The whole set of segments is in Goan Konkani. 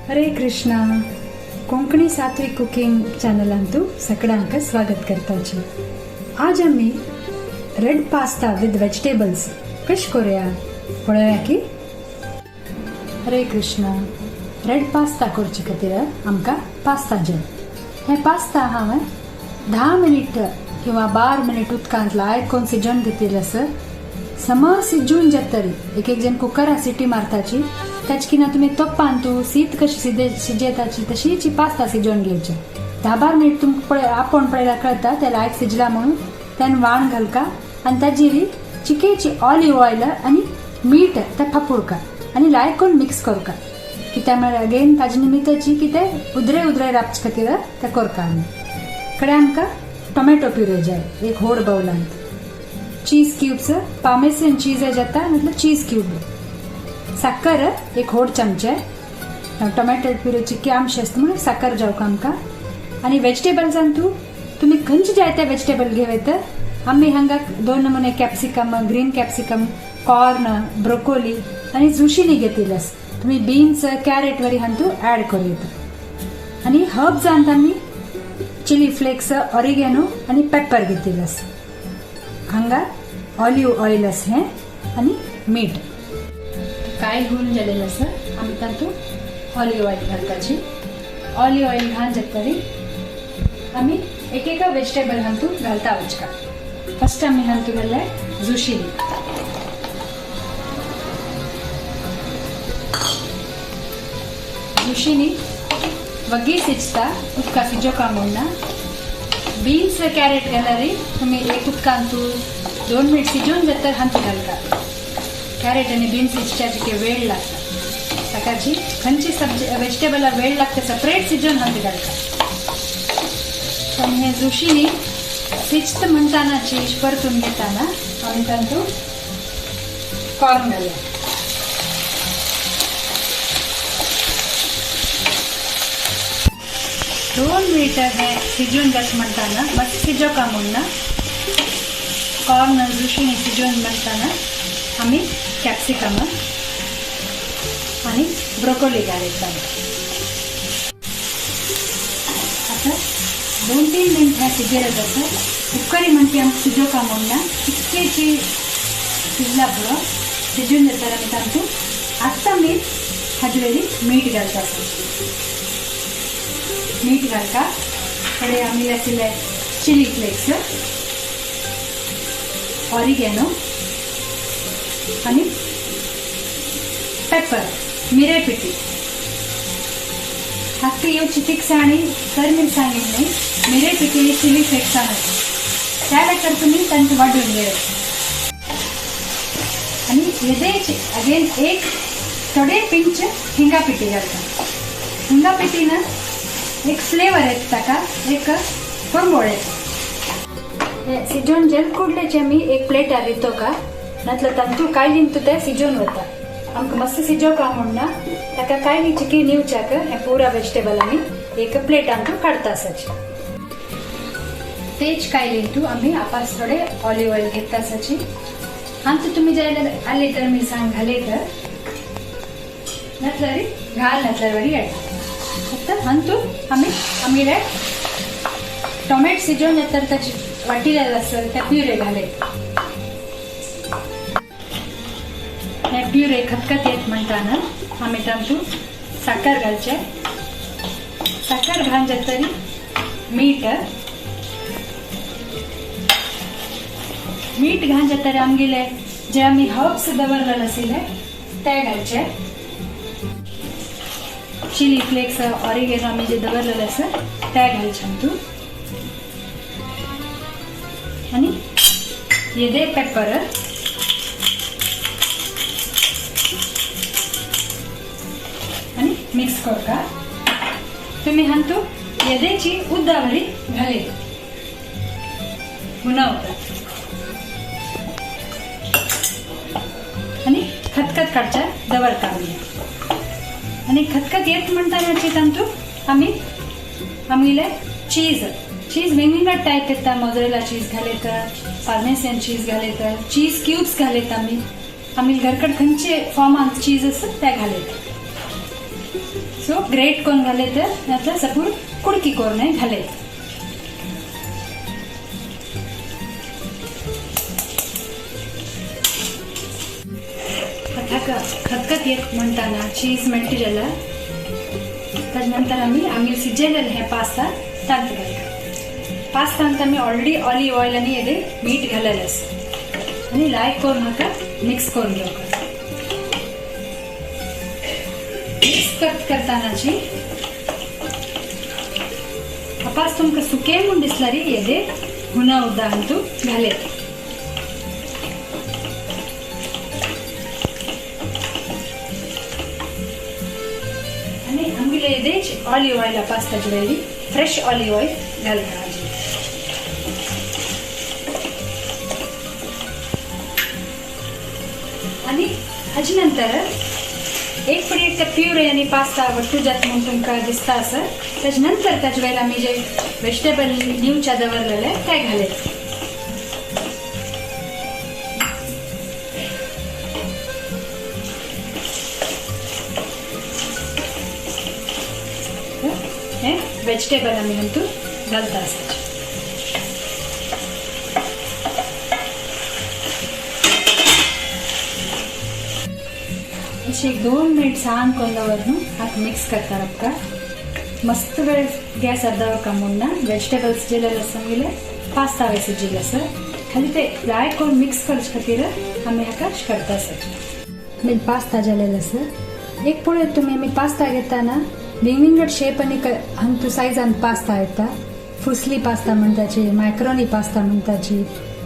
हरे कृष्णा. कोंकणी सात्विक कुकिंग चॅनलांतू सगळ्यांक स्वागत करताची. आज आमी रेड पास्ता विथ वेजिटेबल्स कश करूया पळोवया की. हरे कृष्णा. रेड पास्ता करचे खातीर आमकां पास्ता जाय. हे पास्ता हांवें 10 मिनीट किंवा 12 मिनीट उदकांत लायक कोण शिजोवन घेतिल्लें आसा. सम शिजून जातरी एक एक जण कुकरा सिटी मारताची ताची ना तुमी तोप्पान तूं शीत कशी शिजयताची तशीची पास्ता शिजोवन घेवचे. 10-12 मिनीट तुमकां पळय आपोवन पळयल्यार कळटा ते लायक शिजला म्हणून. त्यान वाण घालका आनी ताजेर चिकेची ऑलिव्ह ऑयल आनी मीठ ते फापुडका आनी लायक करून मिक्स करका. कित्याक म्हळ्यार अगेन ताजे निमित्ताची की ते उदरे उदरे राबचे खातीर ते करता आमी. कडे आमकां टोमॅटो प्युरे जाय एक व्हड बावलांत, चीज क्यूब्स, पार्मेसन चीज जाता म्हटल्यार चीज क्यूब, साकर एक व्हड चमचे, टोमॅटो प्युरेची की आमशे आसता म्हणून साकर जावका आमकां. आनी वेजिटेबल्सान तूं तुमी खंयचे जाय ते वेजिटेबल घेव येता. आमी हांगा 2 नमुने capsicum, green capsicum, corn, broccoli आनी जुशिनी घेतिल्ले आसा. तुमी बीन्स, कॅरेट वरी हातूंत ऍड करूं येता. आनी हर्ब्सांत आमी चिली फ्लेक्स, ऑरिगेनो आनी पेपर घेतिल्ले आसा. हांगा ऑलिव्ह ऑयल आसा हें आनी मीठ. काय घालून जालेलें आसा आमी तातूंत ऑलिव्ह ऑयल घालपाची. ऑलिव्ह ऑयल घालून जातरी आमी एक एक वेजिटेबल हातूंत घालता वचका. फर्स्ट आमी हातूंत घातले जुशिनी. जुशिनी वग्गी शिजता उदका शिजोवका म्हणना. बीन्स कॅरेट घाल्यार तुमी एक उदकांतू 2 मिनिट शिजोवन जाता हातूंत घालता. कॅरेट आनी बीन्स शिजच्याचे वेळ लागता. ताकाची खंयची सब्जी वेजिटेबला वेळ लागता सेपरेट शिजोवन हातूंत घालता. आमी हे जुशिनी शिजत म्हणटाना चीज परतून घेताना आमी तातूंत कॉर्न घालया. दोन मिनिटां हें शिजून जाता म्हणटाना मातशें शिजोवका म्हणना. कॉर्न जुशिनी शिजोवन म्हणटाना आमी कॅप्सिकम आनी ब्रोकोली घालयता. आतां 2-3 मिनट हें शिजयलें जाता. उक्करी म्हणटी आमकां शिजोवका म्हणना. इतकेची शिजला पुरो. शिजून जाता आमी तातूंत आतां आमी हाजे वयली मीठ घालता. मीठ घालता. कडे आमी आशिल्ले चिली फ्लेक्स, ऑरिगेनो आनी पेपर, मिरे पिठी. हाका येवची तिखसाणी तर मिरसांगेन न्हय, मिरे पिठी चिली फ्लेक्सान त्या वेळार तुमी तांकां वाडून घेयात. आनी येदेच अगेन एक थोडे पिंच हिंगा पिठी घालता. हिंगा पिठीन एक फ्लेवर येता ताका, एक परमळ येता. हे शिजोवन जेल कुडलेचे आमी एक प्लेटार रितोका नातल्यार तांतू कायलीन ते शिजोवन वता. आमकां मस्त शिजोवका म्हणना ताका कायली चिकी निवच्याक हे पुरा वेजिटेबल आमी एक प्लेटांतू काडता आसाची. तेच कायलींतू आमी आपास थोडे ऑलिव्ह ऑयल घेता आसाची. हातूंत तुमी जाय जाल्यार आले तर मिरसांग घालयत, नातल्यार घाल नातल्यार बरी येता. आतां हातूंत आमी आमगेले टोमॅटो शिजोवन येता ताची वाटिलेले आसा ते प्युरे घालयत. हे प्युरे खतखत येत म्हणटाना आमी तातूंत साकर घालचे. साकर घालून जातरी मीठ, मीठ घालून जातरी आमगेले जे आमी हर्ब्स दवरलेले आशिल्ले ते घालचे. चिली फ्लेक्स, ऑरिगेनो आमी जे दवरलेले आसा ते घालचे हातूंत. आनी येदे पेपर आनी मिक्स करका. तुमी हातूंत येदेची उद्दावरी घालयत हुनवता आनी खतखत काडच्या दवरता आमी. आनी खतखत येत म्हणटाना तातूंत आमी आमगेले चीज, चीज वेगवेगळ्या टायप येता. मोजरेला चीज घालयत, पार्मेसन चीज घालयत, चीज क्यूब्स घालयत. आमी आमी घरकड खंयचे फॉर्मांत चीज आसा ते घालयत. सो ग्रेट करून घाले तर नातर सपूर कुडकी करून घाले. हाका खतखत येत म्हणताना चीज मेल्ट जाला. ताजे नंतर आमी आमी शिजयलेले हे पास्ता तांत घालता. पास्तांत आमी ऑलरेडी ऑलिव्ह ऑयल आनी येदे मीठ घालेलें आसा आनी लायक करून हाका मिक्स करून घेवप. मिक्स करतानाची अपास तुमकां सुकें म्हूण दिसल्यार येदे हुना उद्दा हातूंत घाले. आनी आमगेले येदेच ऑलिव्ह ऑयल पास्ताचे वयली फ्रेश ऑलिव्ह ऑयल घालता. आनी हाजे नंतर एक प्लेट ते प्युरे आनी पास्ता वट्टू जाता म्हूण तुमकां दिसता आसत. ताजे नंतर ताजे वयर आमी जे वेजिटेबल निवच्या दवरलेले ते घाले. हे वेजिटेबल आमी हातूंत घालता आसा. अशें एक 2 मिनिट सान करून दवर न्हू हाका मिक्स करता आमकां. मस्त वेळ गॅस अर्दवर म्हूण ना वेजिटेबल्स जिलेले आसा आमगेले पास्ता वयर शिजिल्ले आसा. खाली ते लायक करून मिक्स करचे खातीर आमी हाका करता आसा. आमी पास्ता जालेले आसा. एक पळयत तुमी आमी पास्ता घेताना विंगविंगड शेप आनी हांतू सायजान पास्ता येता. फुसली पास्ता म्हणटाची, मॅक्रोनी पास्ता म्हणटाची,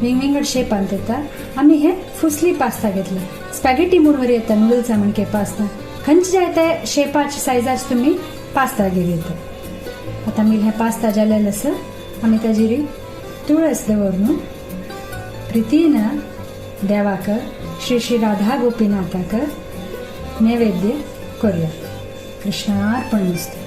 विंगविंगड शेपांत येता. आमी हे फुसली पास्ता घेतला. स्पॅगेटी म्हूण वरी येता नुडल्सा म्हणके पास्ता. खंयचे जाय ते शेपाचे सायजाचे तुमी पास्ता घेवं येता. आतां आमी हे पास्ता जालेले आसा. आमी ताजेर तुळस दवरून प्रितीन देवाक श्री श्री राधा गोपीनाथाक नैवेद्य करूया. कृष्णार्पण मस्तु.